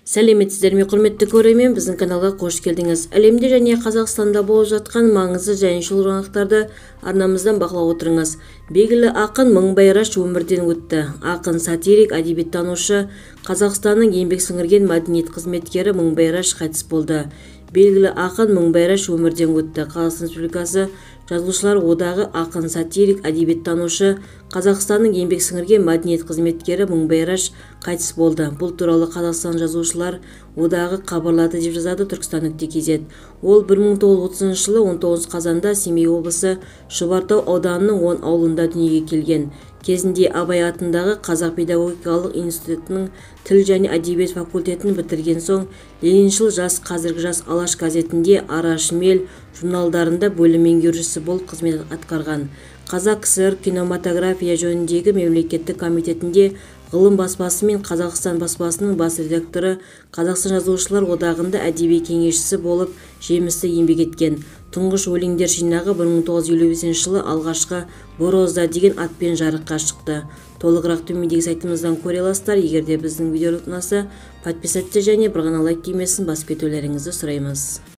Сәлеметсіздер ме, құрметті көрермен, біздің каналға қош келдіңіз. Әлемде және Қазақстанда болып жатқан маңызды және шұғыл жаңалықтарды арнамыздан бақылап отырыңыз. Белгілі ақын Мыңбай Раш өмірден өтті. Ақын, сатирик, әдебиеттанушы, Қазақстанның еңбек сіңірген мәдениет қызметкері Мыңбай Раш қайтыс болды. Белгілі ақын Мыңбай Раш өмірден өтті. Қазақстан Республикасы Жазушылар одағы ақын, сатирик, әдебиеттанушы, Қазақстанның еңбек сіңірген мәдениет қызметкері Мыңбай Раш қайтыс болды. Бұл туралы Қазақстан Жазушылар одағы хабарлады деп жазады Түркістан.kz. Ол 1930 жылы 19 қазанда Семей облысы Шұбартау ауданының 10 ауылында дүниеге келген. Кезінде Абай атындағы Қазақ педагогикалық институтының тіл және әдебиет факультетін бітірген соң Лениншіл жас, қазіргі Жас Алаш газетінде, Ара, Шмель журналдарында бөлім меңгерушісі болып қызмет атқарған. Қазақ КСР кинематография жөніндегі мемлекеттік комитетінде, Ғылым баспасы мен Қазақстан баспасының бас редакторы, Қазақстан Жазушылар одағында әдеби кеңесшісі болып жемісті еңбек еткен. Тұңғыш өлеңдер жинағы 1955 жылы алғашқы Борозда деген атпен жарыққа шықты. Толығырақ төмендегі сайтымыздан көре аласыздар. Егер де біздің видео ұнаса, подписаться және бір ғана лайк түймесін басып кетулеріңізді сұраймыз.